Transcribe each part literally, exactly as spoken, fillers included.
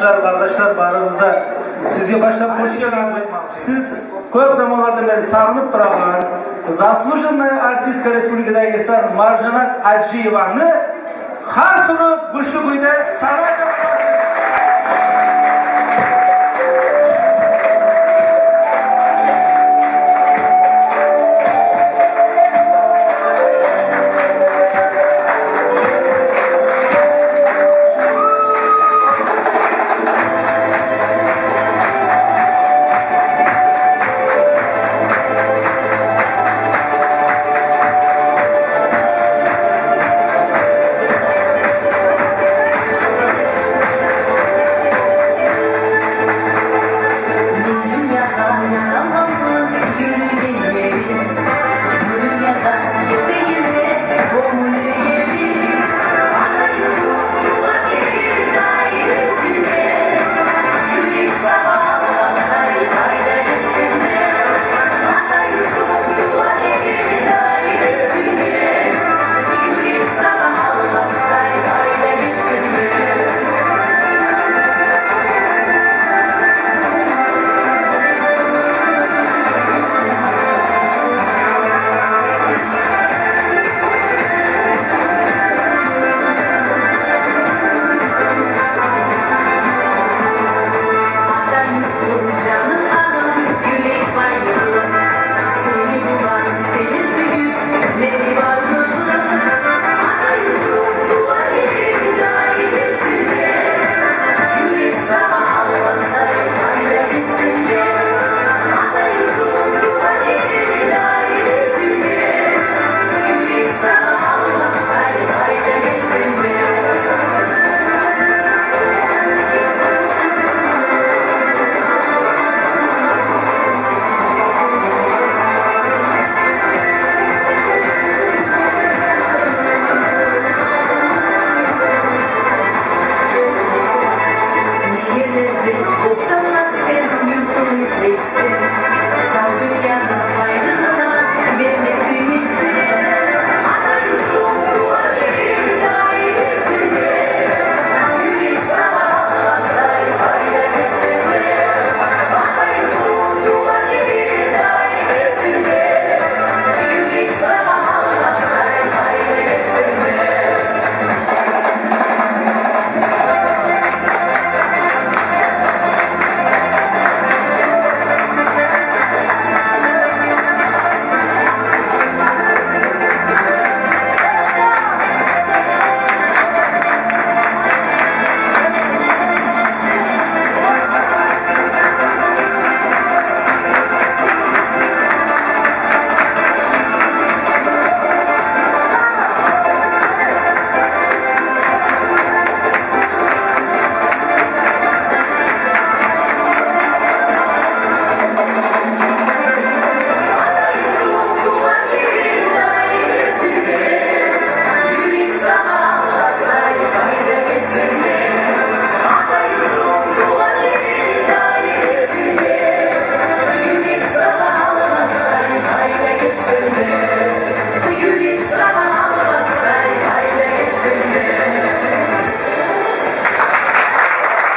Къардашлар, барыгъыз да сизге башлап хош гелдигиз. Сиз кёп заманлардан берли сагъынып турагъан заслуженная артистка Республики Дагъыстан Маржанат Аджиеваны харс уруп, гючлю кюйде сагъынып.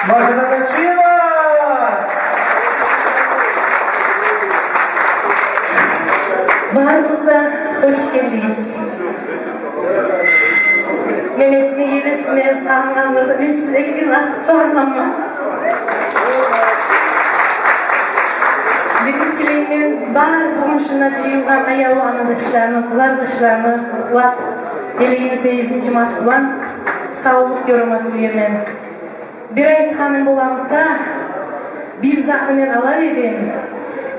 Маржанат Аджиева! Барыгъыз да хош гелдигиз. Мен эсиме геле, сиз мени сагъынгъанлыгъы, мен сизге эки йыл артыкъ сагъынманман. Биринчилей мен бар бугюн шунда жыйылгъан аявлу анадашланы, къызардашланы, лап гелеген сегизинчи март булан савлукъ ёрама сюемен. Бир айтгъаным боламыса, бир затны мен алар эдим.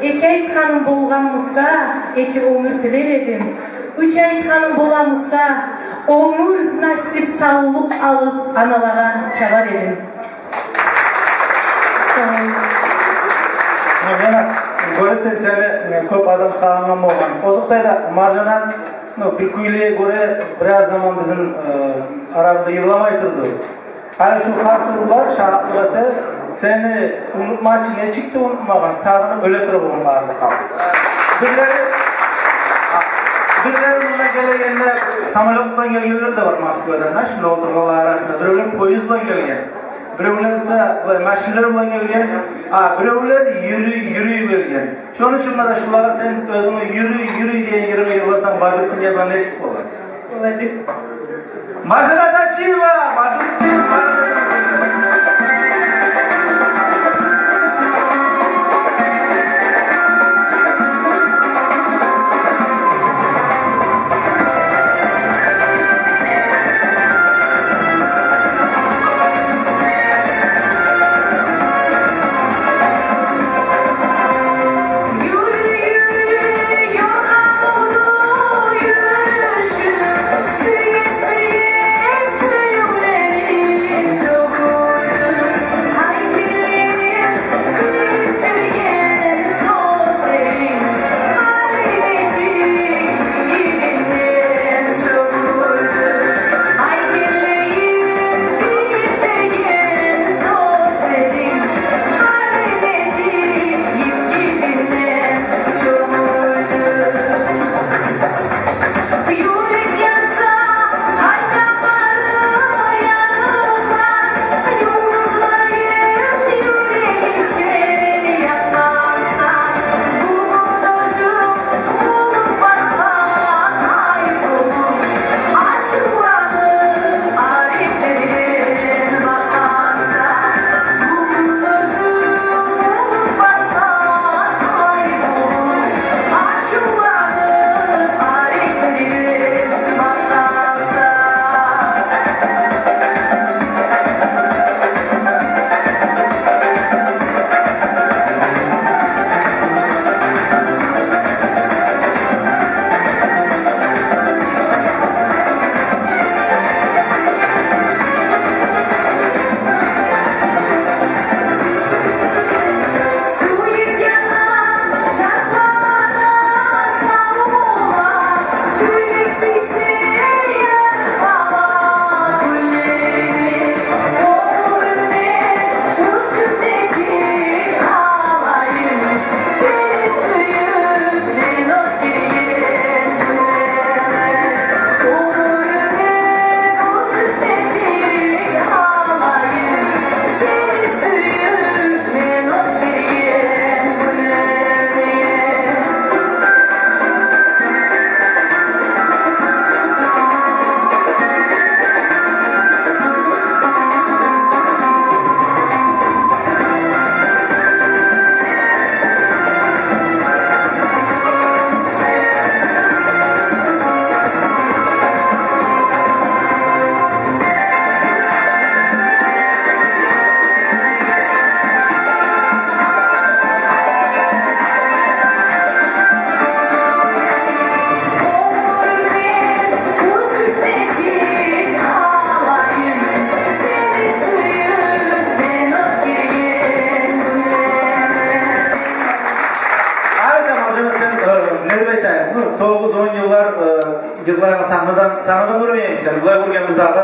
Эки айтгъаным болгъанмыса, эки оьмюр тилер эдим. Уьч айтгъаным боламыса, оьмюр, насип, савлукъ алып, аналагъа чабар эдим. Сав болугъуз. Маржанат, гёресен, сени, э, кёп адам сагъынгъан болгъан. Озокъда, Маржанат, ну, бир кюйлеге гёре, бираз заман бизин, э, арабызда йырламай турду. Гьали шу харс уруп, шагьатлыкъ эте, сени унутмакъ учун нечик де унутмагъан, сагъынып оьле тура болгъан бары да халкъ. Бирлери, бирлери мунда гелегенде самолёт булан гелгенлер де бар Москвадан, да, шунда олтургъанлар арасында. Биревлер поезд булан гелген. Биревлер буса булай машинлер булан гелген, а биревлер юрюй, юрюй гелген. Шону учун муна да шулагъа сен оьзюнг юрюй, юрюй деген еринге йырласанг, Бадрутдин Ниязовгъа нечик болар? Болар. Маржанат Ачиева, Бадрутдин. Гьали де, Маржанат, сен, э, не деп айтайым, ну, тогъуз-он йыллар, э, йырлайгъан сагьнадан, сагьнадан гёрмеймен сени, булай гёргенбиз дагъы.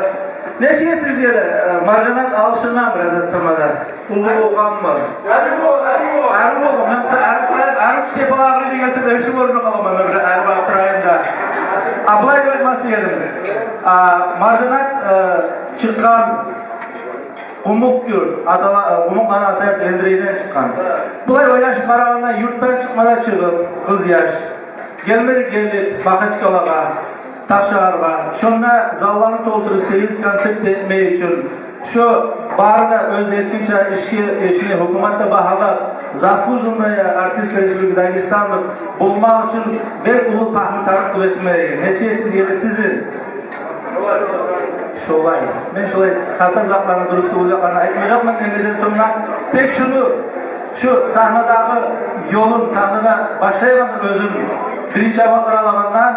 Нечик эсигиз геле, э, Маржанат алышындан бираз айтсам да. Уллу болгъанмы? Арив бол-, арив бол-, арив болгъан. Мен сагъа арив, арив, арив тюшде балагъы дегенсиз, мен шу орунда къаламан, мен бир арив бакътырайым да. А булай деп айтмакъ сюе эдим. А, Маржанат, э, чыкъгъан Къумукъ юрт, атала-, э, Къумукъ ана ата юрт Эндирейден чыкъгъан. Булай ойлашып къарагъанда, юртдан чыкъма да чыгъып, къыз яш. Гелмеди гелип Махачкъалагъа, Тахшагъаргъа, шонда залланы толтуруп, сегиз концерт этмек учун. Шо бары да оьзю этгинче ишге, ишине гьукумат да багьалап, заслуженная артистка Республики Дагестан болмакъ учун бек уллу пагьму тарыкъ деп эсиме геле. Нечик эсигиз геле сизин? Шолай. Мен шолай хата затланы, дурус тюгюл затланы айтмажакъман, энниден сонг да тек шуну, шу сагьнадагъы ёлун, сагьнада башлайгъан оьзюн, биринчи абатлар алагъанда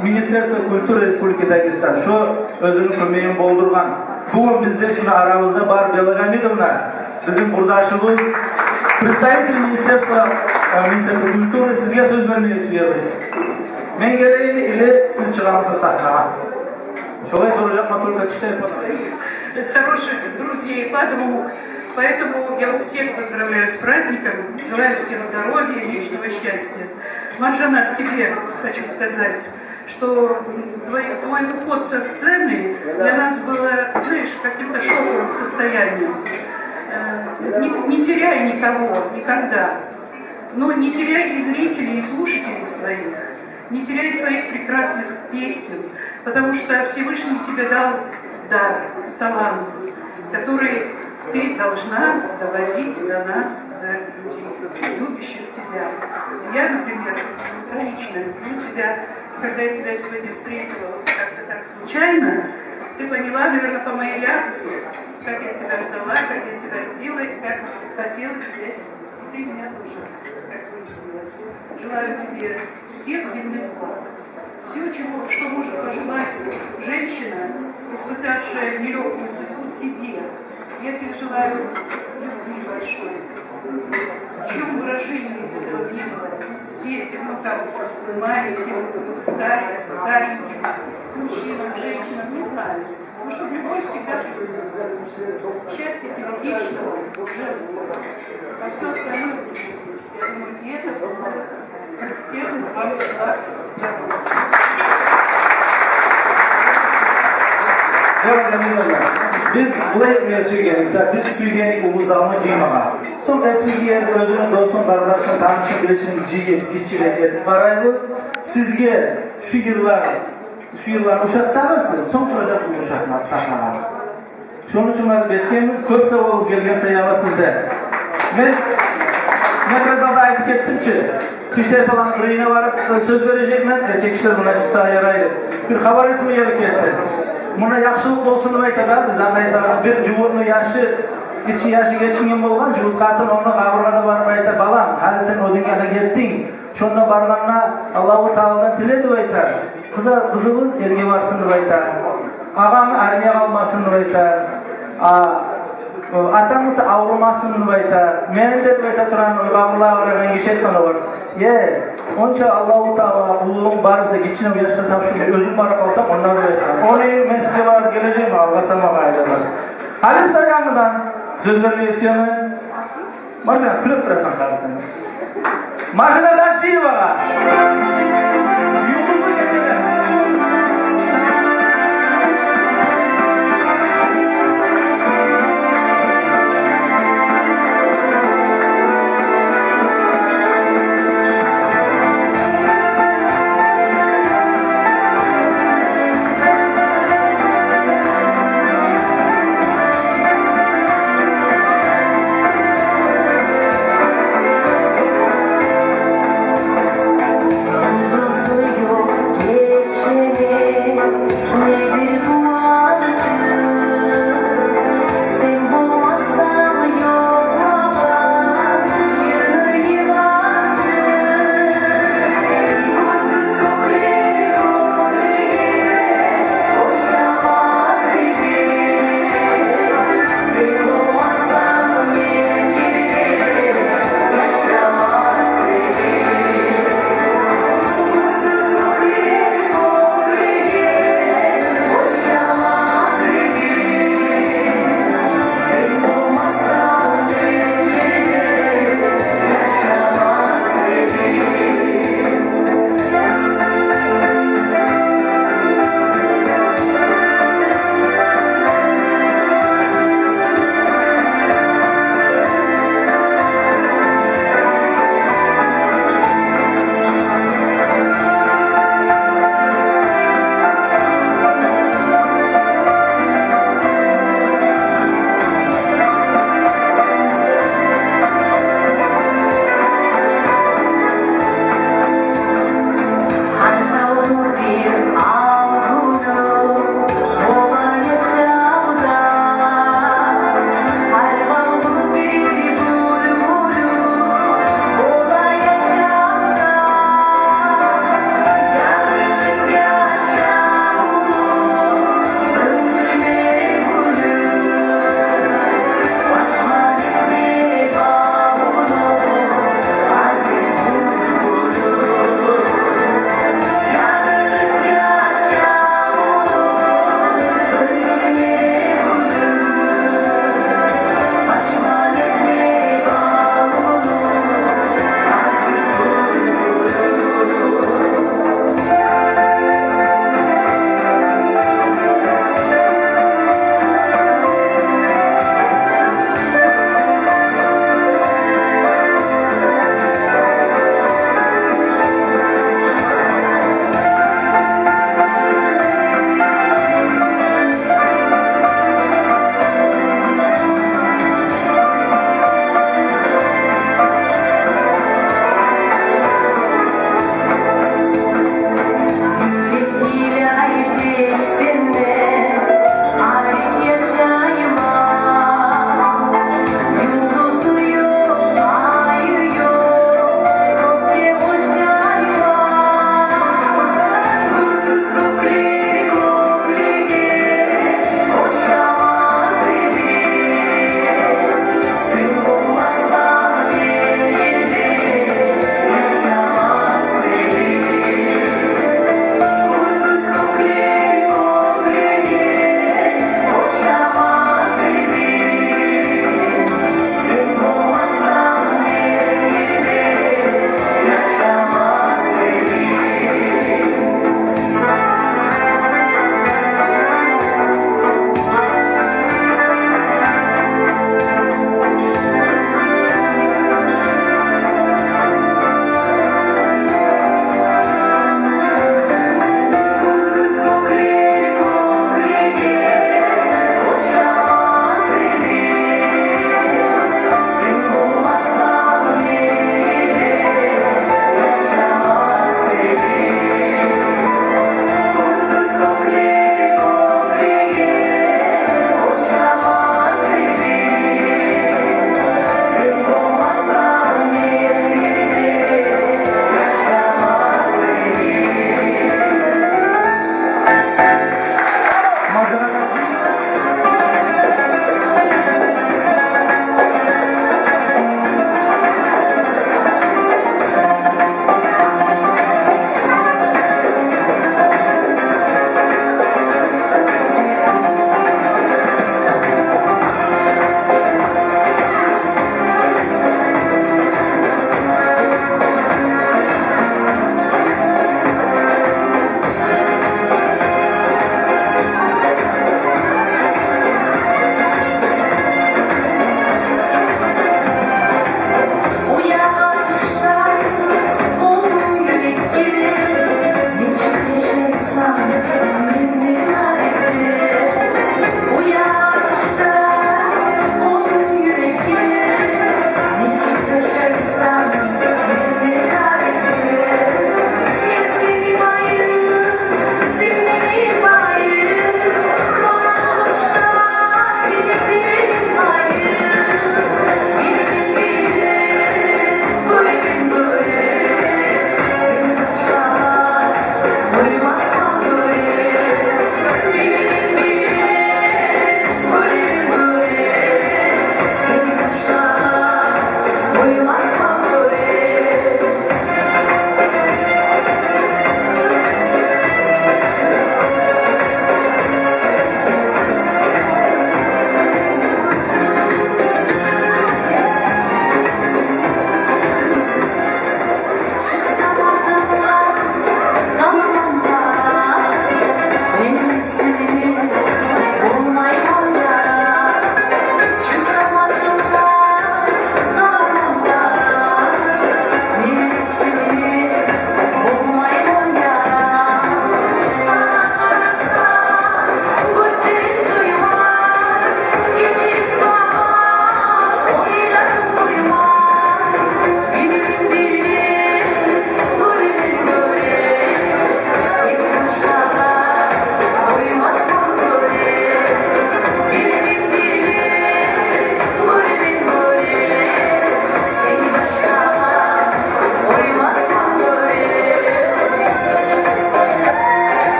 Министерство культуры Республики Дагестан, шо оьзюню кёмегин болдургъан. Бугюн бизде шуну арабызда бар Белогамидовна, бизин къурдашыбыз, представитель министерства, э, Министерства культуры, сизге сёз бермеге сюебиз. Мен гелейимми или сиз чыгъамысыз сагьнагъа? Шолай соражакъман, только тюшде. Хороших друзей, подруг. Поэтому я вас всех поздравляю с праздником, желаю всем здоровья и личного счастья. Маржанат, тебе хочу сказать, Что твой, твой уход со сцены для нас было, знаешь, каким-то шоковым состоянием. Э, не, не теряй никого никогда, но не теряй и зрителей, и слушателей своих, не теряй своих прекрасных песен, потому что Всевышний тебе дал дар, талант, который ты должна доводить до нас, до людей, любящих тебя. Я, например, лично люблю тебя. Когда я тебя сегодня встретила, вот как-то так случайно, ты поняла, наверное, по моей яркости, как я тебя ждала, как я тебя любила и как хотела тебя. И ты меня тоже, как выяснилось. Желаю тебе всех земных благ. Всего, чего, что может пожелать женщина, испытавшая нелёгкую судьбу, тебе. Я тебе желаю любви большой. В чьём выражении бы ты ни была, детям, ну, там, маленьким, стареньким, стареньким, мужчинам, женщинам, не знаю. Ну, чтоб любовь всегда присутствовала. Счастья тебе вечного, женского. А всё остальное, я думаю, и это поможет. Всем вам удачи. Ярай, амин, Аллагь. Биз булай этмеге сюйген эдик, биз сюйген эдик уллу залны жыймагъа. Сонг эсиге гелип, оьзюню досун, къардашын, танышын, билишин жыйып, гиччирек этип къарайбыз. Сизге шу йырлар Шу йырланы ушатсагъыз сиз, сонг чыгъажакъ бу ушатма сахнагъа. Шону учун да бек этгенбиз, кёп сав болугъуз гелген саялы сизге. Мен, мен бираз алда айтып гетдим чи, Тюзтайпаланы къырыйына барып, э, сёз бережекмен, эркек гишилер мунда чыкъса ярай деп. Бир хабар эсиме гелип гетди. Мунда яхшылыкъ болсун деп айта да, биз аны айтабыз, бир жугьутну яшы, гиччи яшы гечинген болгъан, жугьут къатын ону къабургъа да барып айта: «Балам, гьали сен о дюньягъа гетдинг. Шонда баргъанда Аллагьу Тааладан тиле, — деп айта, — къызы, къызыбыз эрге барсын, — деп айта, — агъам армиягъа къалмасын, — деп айта, — а, атам буса аврумасын, — деп айта. — Мени де, — деп айта тургъан, — къабурлагъа барагъан гиши этме олар. Е, онча Аллагьу Таала уллулугъун бар бизге гиччинев яшда тапшургъан, оьзюм барып къалсам, онда, — деп айта. — Ону мен сизге барып гележекмен, алгъасамагъа айдамас». Гьали буса янгыдан сёз бермеге сюемен. Маржанат, кюлеп турасан, къарасанг. Маржанат Гьажиевагъа. «Юлдузлу гечелер».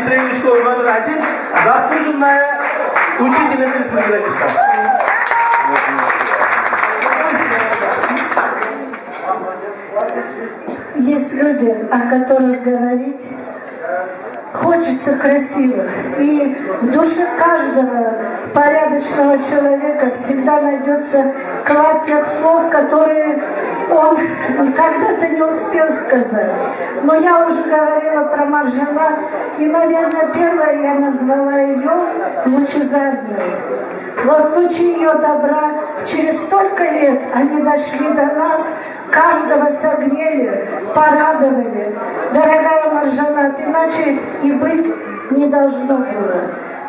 Средней школы номер один, заслуженная учительница Республики Дагестан. Есть люди, о которых говорить хочется красиво. И в душе каждого порядочного человека всегда найдётся клад тех слов, которые он когда-то не успел сказать. Но я уже говорила про Маржанат, и, наверное, первая я назвала её лучезарной. Вот лучи её добра через столько лет, они дошли до нас, каждого согрели, порадовали. Дорогая Маржанат, иначе и быть не должно было.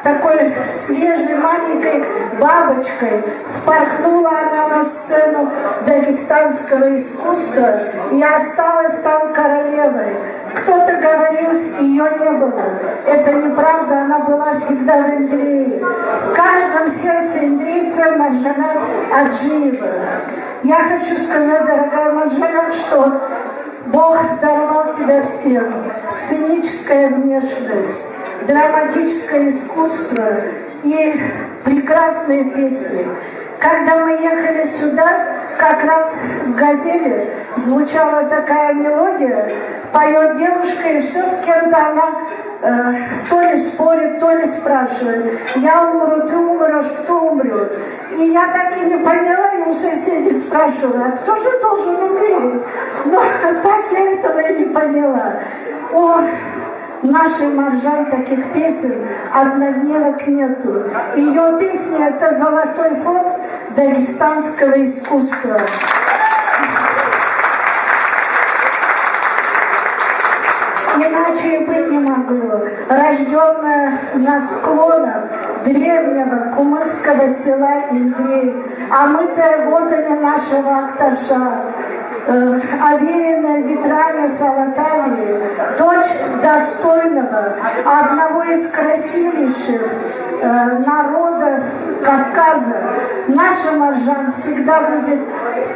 Такой свежей маленькой бабочкой впорхнула она на сцену дагестанского искусства и осталась там королевой. Кто-то говорил, её не было. Это неправда, она была всегда в Индрее. В каждом сердце индрийца Маржанат Аджиева. Я хочу сказать, дорогая Маржанат, что Бог даровал тебе всем: сценическая внешность, драматическое искусство и прекрасные песни. Когда мы ехали сюда, как раз в «Газели» звучала такая мелодия, поёт девушка, и всё с кем-то она, э, то ли спорит, то ли спрашивает: «Я умру, ты умрёшь, кто умрёт?» И я так и не поняла, и у соседей спрашивала: «А кто же должен умереть?» Но так я этого и не поняла. О, нашей Маржан таких песен однодневок нету. Её песни — это золотой фонд дагестанского искусства. Иначе и быть не могло. Рождённая на склонах древнего кумыкского села Индрей, омытая водами нашего Акташа, э, овеянная ветрами Салатавии, дочь достойного, одного из красивейших, э, народов Кавказа, наша Маржан всегда будет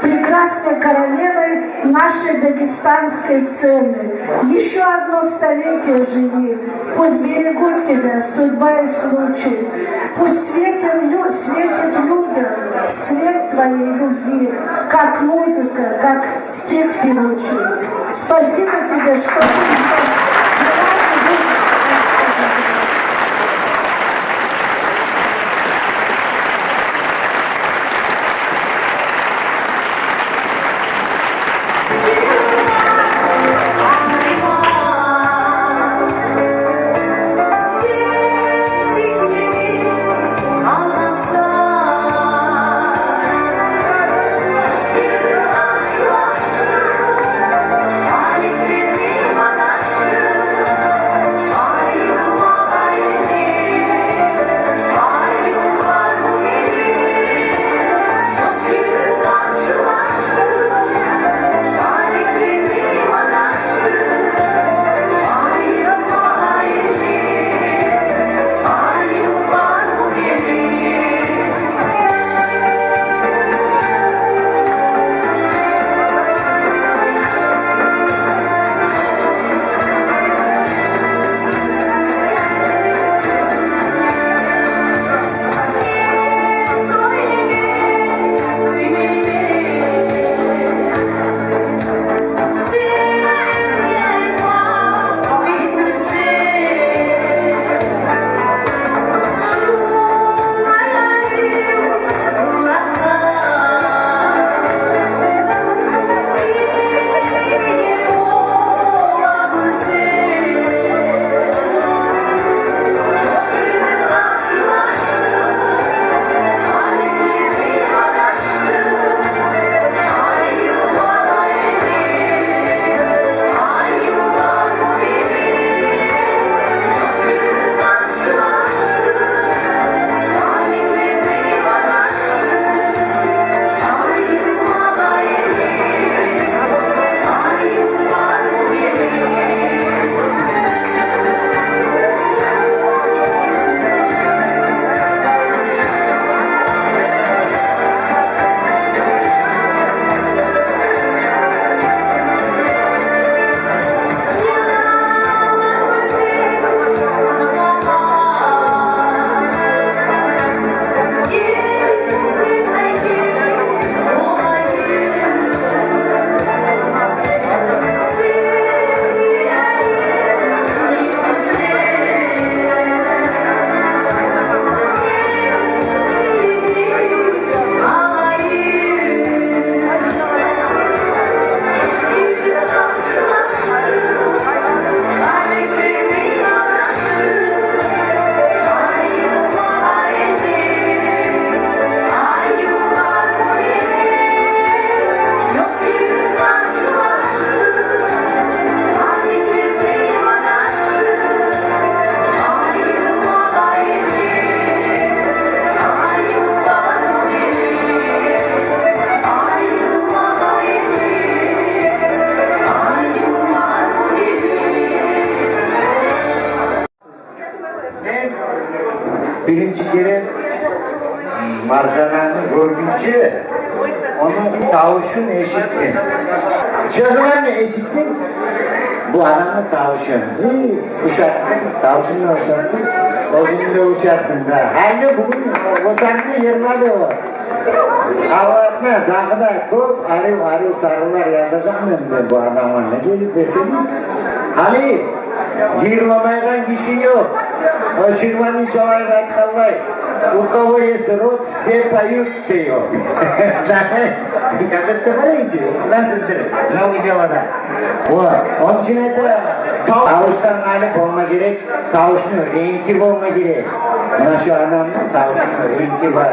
прекрасной королевой нашей дагестанской сцены. Ещё одно столетие живи, пусть берегут тебя судьба и случай. Пусть светит лю-, светит людям свет твоей любви, как музыка, как стих певучий. Спасибо тебе, что ты Биринчи керен Маржананы гёргюнче, ону тавушун эшитдим. Шо заман эшитдим бу адамны тавушун. И, ушатдым, тавушун да ушатдым, оьзюн де ушатдым да. Гьали бугюн о санны йырлады о. Аллагьны дагъы да кёп арив-арив сарынлар язажакъман мен бу адамгъа. Неге десегиз, гьали йырламайгъан гиши ёкъ. О Ширвани шолай айтгъанлай: «У кого есть рот, все поют», — дей о. Знаешь, газетде бар эди, билесиздир, «Новое дело»да. Вот. Онун учун айта, тав-, тавушдан гьали болма герек, тавушну ренги болма герек. Муна шо адамны тавушуну ренги бар.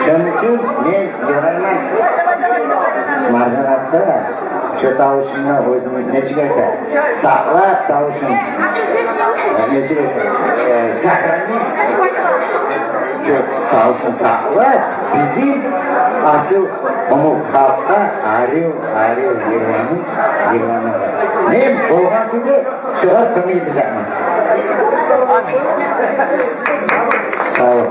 Шону учун мен ёрайман Маржанатгъа, шо тавушун да оьзюню нечик айта, сакълап тавушун, нечик айта, э, сохранить. Шо тавушун сакълап, бизин асыл къумукъ халкъгъа арив, арив йырланы йырлама. Мен болгъан кюйде шогъар кёмек этежекмен. Сав бол.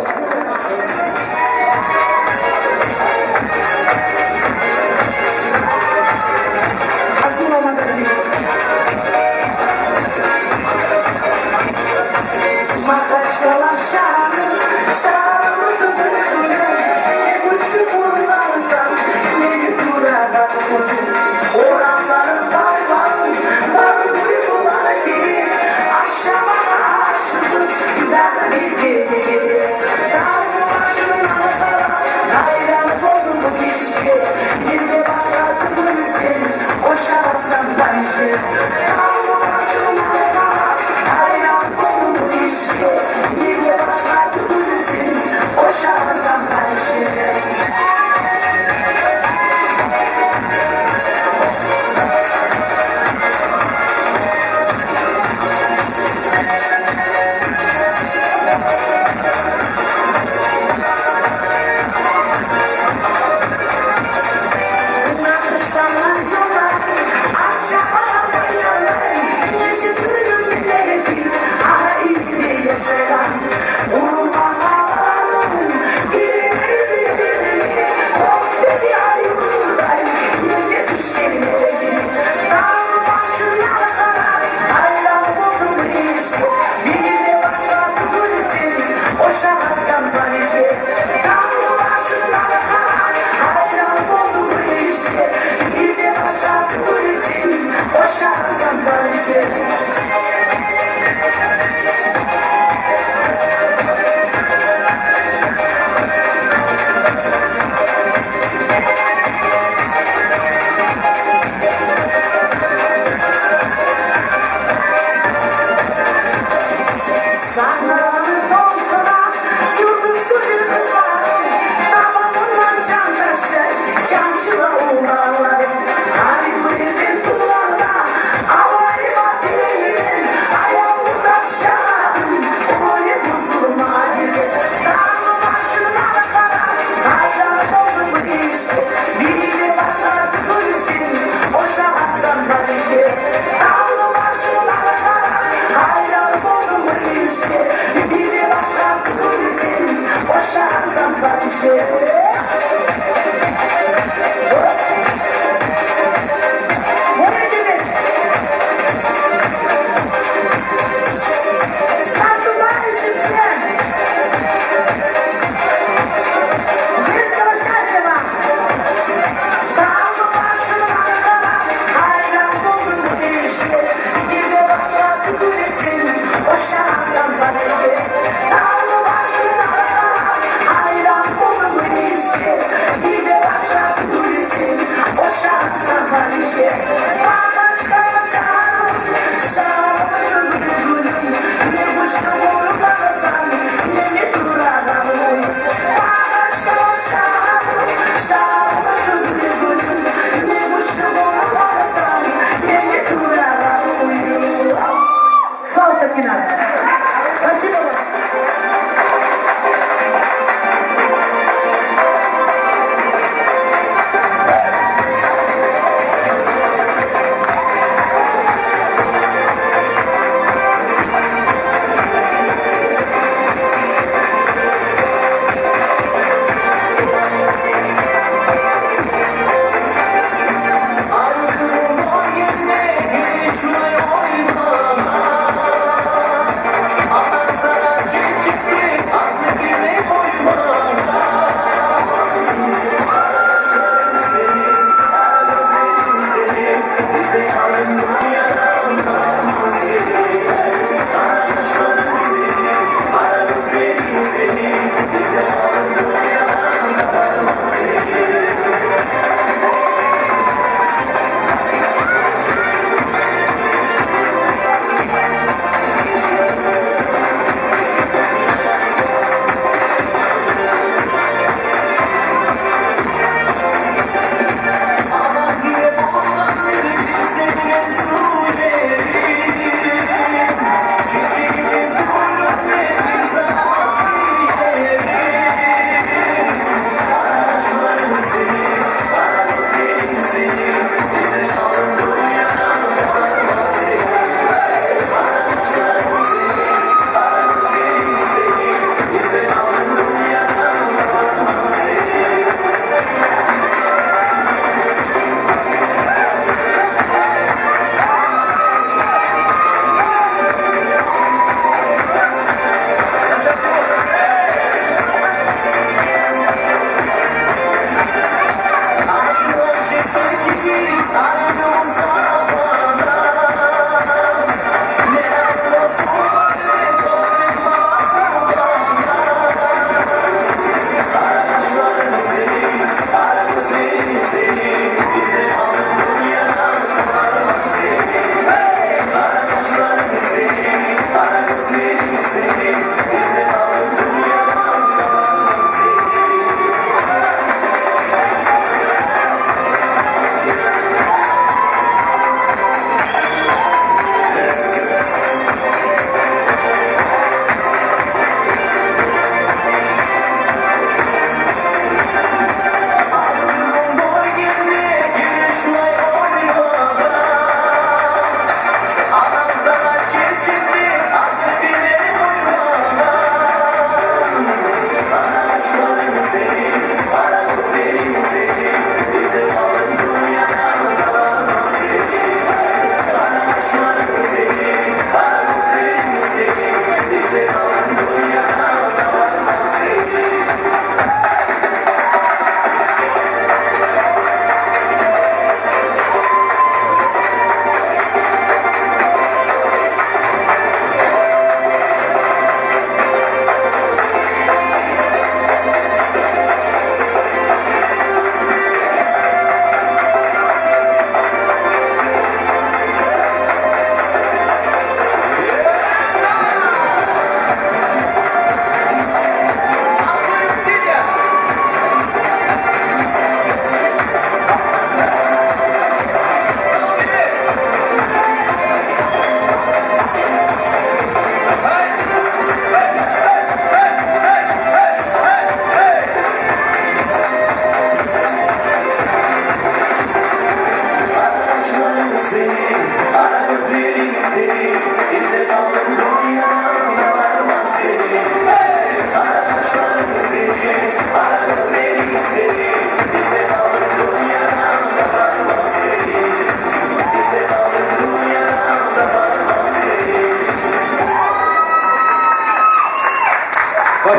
Махачкъала шагьар, шагьарны тюбюне, не гючлю бурлансам, мени турагъан уьюм. Орамларын байлап, бары буйрулар гирип, ашамагъа ашыкъбыз дагъы биз.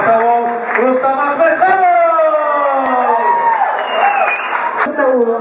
Сав бол, Рустам Агьматханлы! Сав бол.